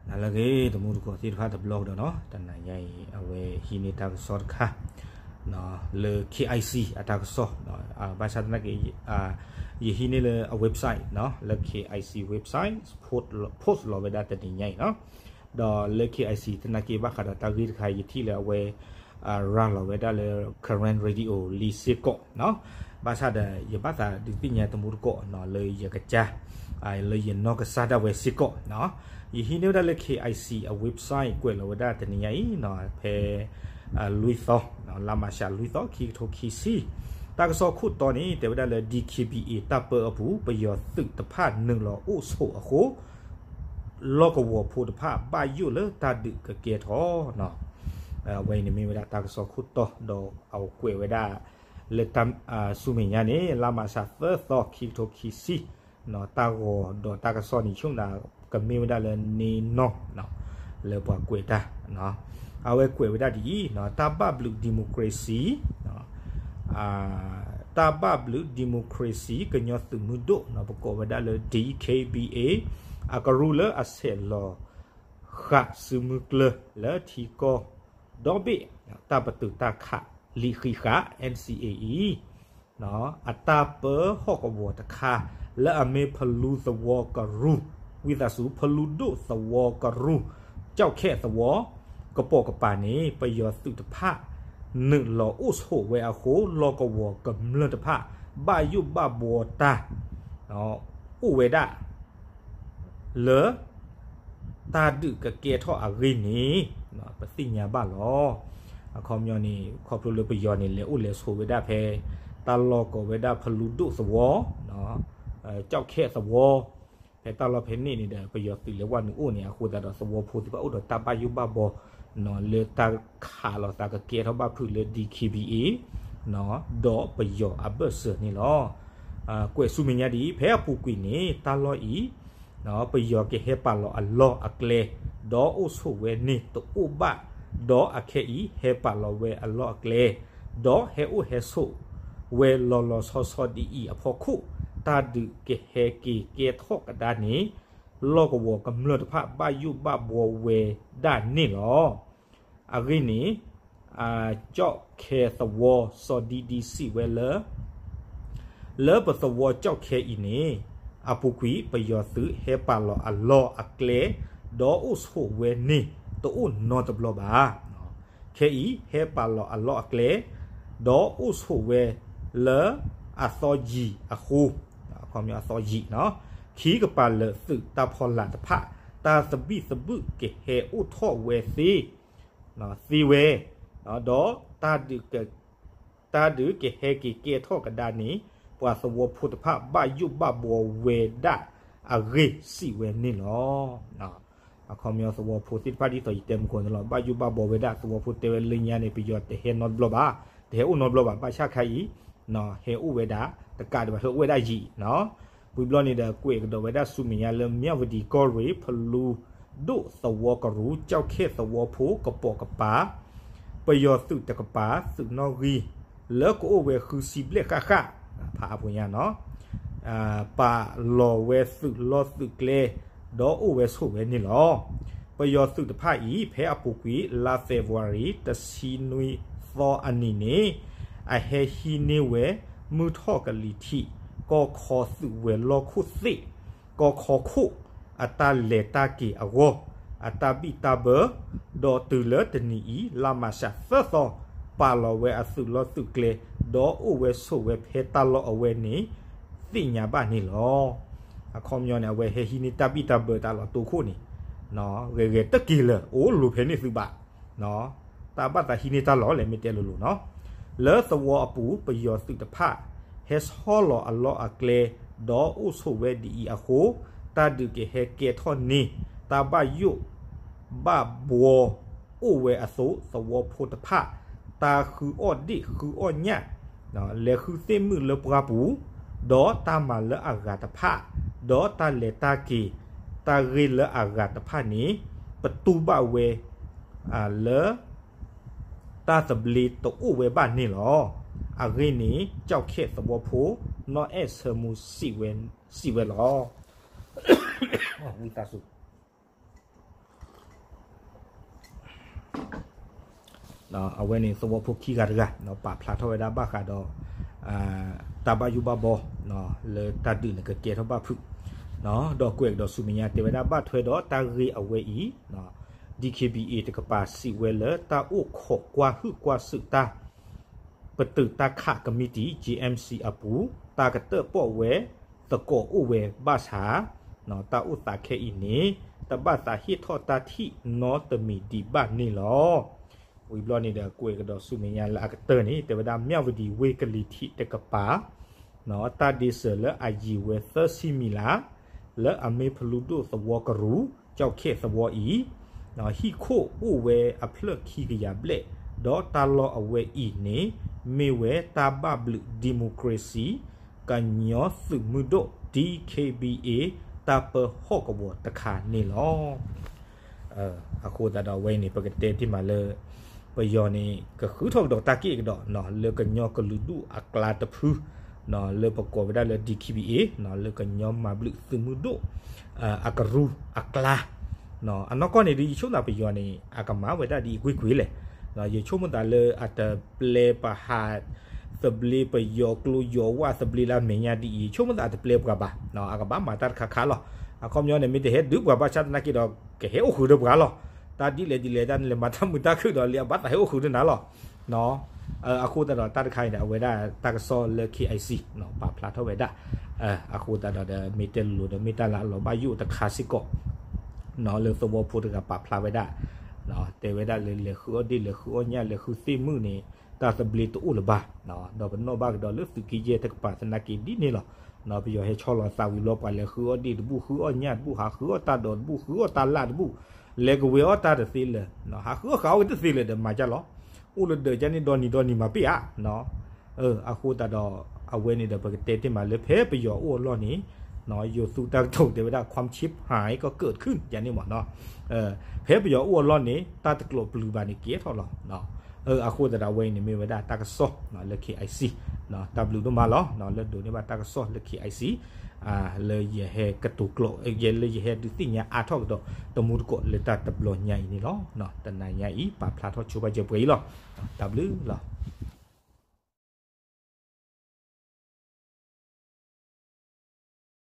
နလၢအဂ့ၤ တမူတကိးသ့ၣ်တဖၣ်တဘျီကဒီးနီၤ, တနၤညါအံၤ အဝဲဟံးန့ၢ်တၢ်ကစီၣ်တခါ လၢ K I C အတၢ်ကစီၣ်, ဘၣ်ဆၣ်သနာ်က့ ယဟံးန့ၢ်လၢအ website နီၤ, လၢ K I C website post လီၤဝဲဒၣ်တနံၤညါအံၤနီၤ, ဒီးလၢ K I C သနာ်က့ ဘၣ်ဃးဒီးတၢ်ဂ့ၢ်တခါ ယထံၣ်လၢအဝဲ ရၤလီၤဝဲဒၣ်လၢ Karen Radio လံစ့ၢ်ကီးနီၤ, ဘၣ်ဆၣ်ဒီး ယဘၣ်သးဒုးသ့ၣ်ညါတမူတကိးနီၤ လၢယကစၢ် လၢယနီၢ်ကစၢ်ဒၣ်ဝဲစ့ၢ်ကီးနီၤ, ယဟံးန့ၢ်ဝဲဒၣ်လၢ K I C အ website ကွဲးလီၤဝဲဒၣ်တနံၤညါအံၤနီၤ, ဖဲ လွံၢ်သီ လါမၢ်ၡး လွံၢ်သီ ခံကထိခံဆံ, တၢ်ကစီၣ်ခိၣ်တီန့ၣ် တဲဝဲဒၣ်လၢ D K B A တၢ်ပၢအပူၤ ပယီၤသုးတဖၣ်နုာ်လီၤအိၣ်ဆိးအဃိ လီၢ်ကဝီၤဖိတဖၣ်ဘၣ်ယိၣ်လၢတၢ်ဒုးကကဲထီၣ်နီၤ, အဝဲအံၤန့ၣ်မ့ၢ်ဝဲဒၣ်တၢ်ကစီၣ်ခိၣ်တီ ဒီးအဝဲကွဲးဝဲဒၣ် လၢတၢ် ဆူမဲာ်ညါန့ၣ် လါမၢ်ၡး သၢသီ ခံကထိခံဆံ, တၢ်ဂီၤဒီးတၢ်ကစီၣ်န့ၣ် ဆိကမိၣ်ဒၣ် ကမ့ၢ်ဝဲဒၣ်လၢန့ၣ်နီၢ် လၢပှၤကွဲးတၢ်, အဝဲကွဲးဝဲဒၣ်ဒ်အံၤ, တၢ်ဘၣ်ဘျုး democracy တၢ်ဘၣ်ဘျုး democracy ကညီသုးမုၢ်ဒိၣ် ပကိးဝဲဒၣ်လၢ D K B A အကရူၢ်လၢအဆဲးလီၤဃာ်စုမုၢ်ကျၢၢ်လၢထံကီၢ်ဒီဘ့ၣ် တၢ်ပတုာ်တၢ်ခးလံာ်ဃံးဃာ် N C A အံၤ အတၢ်ပၢဟီၣ်ကဝီၤတခါ လၢအမ့ၢ်ဖလူသဝီကရူၢ်, ဝံသးစူၤ ဖလူဒိၣ်သဝီကရူၢ် ကၠီၣ်ခဲသဝီ ကပိာ်ကပၤန့ၣ် ပယီၤသုးတဖၣ် နုာ်လီၤအိၣ်ဆိးဝဲအဃိ လီၢ်ကဝီၤကမျၢၢ်တဖၣ် ဘၣ်ယိၣ်ဘၣ်ဘှီတၢ် အိၣ်ဝဲဒၣ် လၢ တၢ်ဒုးကကဲထီၣ်အဂ့ၢ်န့ၣ် ပသ့ၣ်ညါဘၣ်လီၤ. အခီပညီန့ၣ် ခီဖျိလၢပယီၤန့ၣ် လဲၤအိၣ်လဲၤဆိးဝဲဒၣ်ဖဲ တၢ်လီၢ်ကိးဝဲဒၣ်ဖလူဒိၣ်သဝီ ကၠီၣ်ခဲသဝီ ဖဲတၢ်လီၢ်ဖဲန့ၣ်န့ၣ်ဒီး ပယီၤသုးလဲၤဝဲနုာ်အိၣ်န့ၣ် အဃိသတးဒီးသဝီဖိသ့ၣ်တဖၣ်အိၣ်ဒီးတၢ်ဘၣ်ယိၣ်ဘၣ်ဘှီ လၢတၢ်ခးလိာ်သးကကဲထီၣ်ဘၣ်ဖုးလၢ D K B A ဒီးပယီၤအဘၢၣ်စၢၤန့ၣ်လီၤ. ကွဲးဆူမဲာ်ညါဒ်အံၤ ဖဲအပူၤကွံာ်န့ၣ် တၢ်လီၢ်အံၤ ပယီၤကဟဲပာ်လီၤအလီၢ်အကျဲ ဒီးအိၣ်ဆိးဝဲန့ၣ်တအိၣ်ဘၣ်, ဒီးအခဲအံၤဟဲပာ်လီၤဝဲအလီၢ်အကျဲ ဒီးဟဲအိၣ်ဟဲဆိးဝဲလီၤလီၤဆီဆီဒ်အံၤအဖီခိၣ် တၢ်ဒုးကဟဲက့ၤကဲထီၣ်ကဒါန့ၣ် လီၢ်ကဝီၤကမျၢၢ်တဖၣ်ဘၣ်ယိၣ်ဘၣ်ဘှီဝဲဒၣ်န့ၣ်လီၤ. အဂ့ၢ်န့ၣ် ကၠီၣ်ခဲသဝီစီၤဒံဒံစံးဝဲလၢ လၢပသဝီကၠီၣ်ခဲအံၤန့ၣ် အပူၤကွံာ်ပယီၤသုးဟဲပာ်လီၤအလီၢ်အကျဲ ဒီးအိၣ်ဆိးဝဲန့ၣ်တအိၣ်နီတဘျီဘၣ်. ခဲအံၤဟဲပာ်လီၤအလီၢ်အကျဲ ဒီးအိၣ်ဆိးဝဲလၢအသီယံာ်အဃိ အသီယံာ် ခံကပၤလၢာ်သုးတၢ်ဖီလာ်တဖၣ် တၢ်သဘံၣ်သဘုၣ်ကဟဲအိၣ်ထီၣ်ဝဲသ့ သ့ဝဲ ဒီး တၢ်ဒုးကဟဲက့ၤကဲထီၣ်ကဒါန့ၣ် ပှၤသဝီဖိတဖၣ်ဘၣ်ယိၣ်ဘၣ်ဘှီဝဲဒၣ်အဂ့ၢ်စံးဝဲန့ၣ်လီၤ. အခီပညီသဝီဖိသ့ၣ်တဖၣ်ဒ်သိးယတဲမုၢ်ကီၢ်န့ၣ်လီၤ ဘၣ်ယိၣ်ဘၣ်ဘှီဝဲဒၣ် သဝီဖိတဲဝဲလၢညါန့ၣ် ပယီၤတဟဲနီတဘျီဘၣ်, တဟဲအိၣ်နီတဘျီဘၣ် ဘၣ်ဆၣ်ခါအံၤ ဟဲအိၣ်ဝဲဒၣ် တကးဒံးဘၣ် ဟဲအိၣ်ဝဲဒၣ်ယံာ်နီၤ. ဝံၤဘျီန့ၣ်ဒီး ကွဲးကဒီးဝဲဒၣ်ဆူမဲာ်ညါလၢ မၠၣ်ဝတံၤကီၢ်ရ့ၣ် ဖလူဒိၣ်သဝီကရူၢ် ကၠီၣ်ခဲသဝီဖိကပိာ်ကပၤ ပယီၤသုးတကပၤ သုးနီၣ်ဂံၢ် လၢကအိၣ်ဝဲဃုဆံဘျဲၣ်ဃၣ်ဃၣ် ဖးအါပူၤညါနီၤ ပာ်လီၤဝဲသုးလီၢ်သုးကျဲ ဒီးအိၣ်ဝဲဆိးဝဲန့ၣ်လီၤ. ပယီၤသုးတဖၣ်အံၤ ဖဲအပူၤကွံာ် လါ February တဆံနွံသီအနံၤန့ၣ် အဟဲဟံးန့ၢ်ဝဲ မုၢ်ထီၣ်ကလံၤထံး ကီၢ်ခီသုးဝဲၤလီၢ်ခိၣ်သ့ၣ် ကီၢ်ခီခိၣ် အတၢ်လဲၤတၢ်က့ၤအဂီၢ် အတၢ်ဘံၣ်တၢ်ဘၢ ဒီးတုၤလၢတနံၤအံၤ လါမၢ်ၡးသၢသီ ပာ်လီၤဝဲအသုးလီၢ်သုးကျဲ ဒီးအိၣ်ဝဲဆိးဝဲဖဲတၢ်လီၢ်အဝဲန့ၣ် သ့ၣ်ညါဘၣ်န့ၣ်လီၤ. အခီပညီန့ၣ် အဝဲဟဲဟံးန့ၢ်တၢ်ဘံၣ်တၢ်ဘၢတၢ်လီၢ်တိခိၣ်န့ၣ် ဂဲၤဂဲၤတက့ၤလၢာ် အိၣ်လိၤဖဲန့ၣ်သုဘၣ် တၢ်ဘၣ်သးဟံးန့ၢ်တၢ်လီၢ်လဲၣ် မ့ၢ်တဲလိၤလိၤနီၤ လၢသဝီအပူၤ ပယီၤသုးတဖၣ် ဟဲဆီလီၤအလီၢ်အကျဲ ဒီးအိၣ်ဆိးဝဲဒ်အံၤအဃိ တၢ်ဒုးကဟဲကဲထီၣ်န့ၢ် တၢ်ဘၣ်ယိၣ် ဘၣ်ဘှီ အိၣ်ဝဲအသိး သဝီဖိတဖၣ် တၢ်ဃုအီၣ်ဒ့ၣ်ဃုအီၣ်ညၣ် လဲၤဃုသ့ၣ်မုၣ်လၢပှၢ်ပူၤ ဒီးတၢ်မၤလၢအဂၤတဖၣ် ဒီးတၢ်လဲၤတၢ်က့ၤ တၢ်ဂ့ၢ်လၢအဂၤတဖၣ်န့ၣ် ပတူၢ်ဘၣ်ဝဲ လၢ တၢ်သဘျ့တအိၣ်ဝဲဘၣ်န့ၣ်လီၤ. အဂ့ၢ်န့ၣ် ကၠီၣ်ခဲသဝီဖိ နီၢ်အဲၣ်ဆၢမူ စံးဝဲလီၤ. ဝံသးစူၤ အဝဲန့ၣ်သဝီဖိခံဂၤတဂၤ ပာ်ဖျါထီၣ်ဝဲဒၣ်ဘၣ်ဃးဒီး တၢ်ဘၣ်ယိၣ်ဘၣ်ဘီ လၢတၢ်ဒုးန့ၣ်ကကဲထီၣ်ဘၣ်ဖုး ဒီးကွဲးကဒီးဆူမဲာ်ညါတဲဝဲဒၣ် ဘၣ်ထွဲဒီးတၢ်ဂ့ၢ်အဝဲအံၤ DKBA တကပၤစံးဝဲလၢတၢ်အိၣ်ခိးကွၢ်ဟုၣ်ကွၢ်စူၣ်တၢ် ပတုာ်တၢ်ခးကမံးတံာ် JMC အပူၤ တၢ်ကတၢၢ်ပီၣ်ဝဲ သကိးအိၣ်ဝဲဘၣ်ဆၣ် တၢ်အိၣ်သးခဲအံၤန့ၣ် တဘၣ်သးဟ့ၣ်ထီၣ်တၢ်ထံၣ်နီတမံၤဒံးဘၣ်န့ၣ်လီၤ. ဝံၤဘျီန့ၣ်ဒီး ကွဲးကဒီးဆူမဲာ်ညါလၢအကတၢၢ်န့ၣ် တဲဝဲဒၣ် မြဝတီဝေၢ်ကလံၤထံးတကပၤ တၢ်ဒ့စၢၤလၢအယံၤဝဲသၢဆံမံၤလါ လၢအမ့ၢ်ဖလူဒိၣ်သဝီကရူၢ် ကၠီၣ်ခဲၣ်သဝီအံၤ ဟံၣ်ခိၣ်အိၣ်ဝဲအဖျၢၣ်ခံကယၤဘျဲၣ် ဒီးတၢ်လီၢ်အဝဲအံၤန့ၣ် မ့ၢ်ဝဲတၢ်ဘၣ်ဘျုး democracy ကညီသုးမုၢ်ဒိၣ် DKBA တၢ်ပၢဟီၣ်ကဝီၤတခါန့ၣ်လီၤ. အဃိသတးဒီးအဝဲအံၤန့ၣ် ပကတဲတ့ၢ်မးလၢ ပယီၤန့ၣ် ကဃုထီၣ်ကဒီးတၢ်က့ၣ်ကဒီး လၢကညီကလုာ်ဒူၣ်အကျါတဖု လၢပကိးဝဲဒၣ်လၢ DKBA လၢကညီမၤဘျုးသုးမုၢ်ဒိၣ် အကရူၢ်အကျါ အနီၢ်ကီၢ်န့ၣ်ဒီး ယဆိကမိၣ်သးပယီၤန့ၣ် အကမၤဝဲဒၣ်ဒ်အံၤကွ့ၢ်ကွ့ၢ်လဲၣ်. ယဆိကမိၣ်သးလၢအတပျဲပဟး သဘျ့ပယီၤကျိယီၤဝၣ်သဘျ့လၢအမဲာ်ညါဒ်အံၤ ယဆိကမိၣ်သးအတပျဲပှၤဘၣ်. အကဘၣ်မၤတၢ်တခါခါလီၤ. အခီပညီန့ၣ် မ့ၢ်တဟဲဒုးပှၤဘၣ်ဆၣ်သနာ်က့ဒီး ကဟဲအိၣ်ဃုာ်ဒီးပှၤလီၤ. တၢ်ဒ်လဲၣ်ဒ်လဲၣ်တၢ်န့ၣ် လဲၤမၤတၢ်မုာ်တၢ်ခုၣ်ဒီး လၢအဘၣ်သးဟဲအိၣ်ဃုာ်ဒီးနၤလီၤ. အဃိသတးဒီးတၢ်တခါအံၤန့ၣ် အဝဲဒၣ်တၢ်ကစီၣ်လၢ KIC ပာ်ဖျါထီၣ်ဝဲဒၣ် အဃိသတးဒီး မ့ၢ်တဲလိၤလိၤဒီး မ့ၢ်တၢ်လၢအလီၤဘၣ်ယိၣ်တခါစ့ၢ်ကီး လၢသဝီဖိတဂၤပာ်ဖျါဝဲဒၣ် တဲဝဲဒၣ်လၢလဲၤဃုအီၣ်ဒ့ၣ် လဲၤဃုအီၣ်ညၣ် လဲၤဃုသ့ၣ်မုၣ်န့ၣ် တၢ်သဘျ့တအိၣ်လၢၤဘၣ်. ဒီးပနီၣ်ဘၣ်ကဒီးလၢသုးက့ယဲၢ်တကပၤသနာ်က့ဒ်န့ၣ်လီၤ. ပယီၤဟဲဆီလီၤသးဝံၤဘျီ ပှၤလဲၤဃုအီၣ်ဒ့ၣ်တဘူၣ် ဃုအီၣ်ညၣ်တဘူၣ် ဟးဃုအီၣ်တၢ်ဒိးတဘူၣ် ဃုအီၣ်တၢ်လၣ်တဘူၣ် လဲၤကဝဲၤအီၣ်တၢ်တသ့လၢၤ ဟးဃုအီၣ်ဃုအီၣ်ဝဲတသ့လၢၤဒီးမၤကၢ်လီၤ. အိၣ်လၢဒၢးကၢ်န့ၣ်ဒီနံၤဒီနံၤမၤပ့ၢ်ဧါ. အဃိသတးဒီး အဝဲန့ၣ်ဒီး ပကတဲတ့ၢ်မးလၢဖဲပယီၤအိၣ်အလီၢ်န့ၣ် ယိၤသူတၢ်ကတိၤတဲဝဲဒၣ် ความชิบหายก็เกิดขึ้น ယၤန့ၣ်မးနီၤ ဖဲပယီၤအိၣ်အလီၢ်န့ၣ် တၢ်တကျိးပျုၤဘၣ်န့ၣ်ကဲထီၣ်လီၤ. အဃိသတးဒီး အဝဲအံၤန့ၣ်မ့ၢ်ဝဲဒၣ်တၢ်ကစီၣ်လၢ KIC တၢ်ဘျုးဒိၣ်မးလီၤ လၢဒိးန့ၢ်ဘၣ်တၢ်ကစီၣ်လၢ KIC လၢယဟဲကတိၤကျိး လၢယဟဲဒုးသ့ၣ်ညါအါထီၣ်ကဒီး တမူတကိးလၢတၢ်တဘျီညါအံၤန့ၣ်လီၤ. တနၤညါအံၤ ပာ်ဖျါထီၣ်ဆိပာ်စၢၤပှဲၤအံၤလီၤ. တၢ်ဘျုးလီၤ.